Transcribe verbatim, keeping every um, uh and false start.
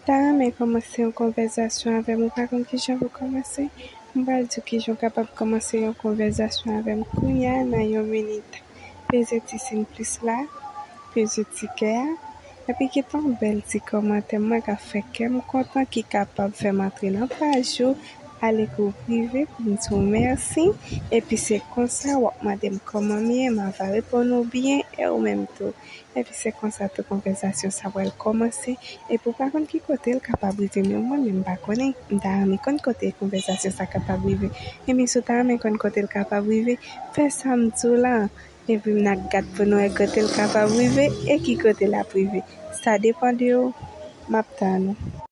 ta renmen kòmanse yon konvèzasyon avè m, ou pa konn kijan pou kòmanse? M pral di w kijan w kapab kòmanse yon konvèzasyon avè m kounye a nan yon minit. Peze ti siy plis la, peze ti kè a, epi kite yon bèl ti kòmantè. Mwen ka fè kè m kontan ki kapab fè m antre nan paj ou, ale kou prive pou m di w mèsi. Epi se konsa w ap mande m kòman m ye, m ava reponn ou byen, e ou menm tou. Epi se konsa tou konvèzasyon sa pral kòmanse. Epi ou pa konn ki kote l kapab rive, men mwen menm m pa konnen. M ta renmen konn kote konvèzasyon sa kapab rive. Epi si w ta renmen konn kote l kapab rive, fè sa m di w la. Epi n a gad pou n wè kote l kapab rive e ki kote l ap rive. Sa depann de w. M ap tann ou.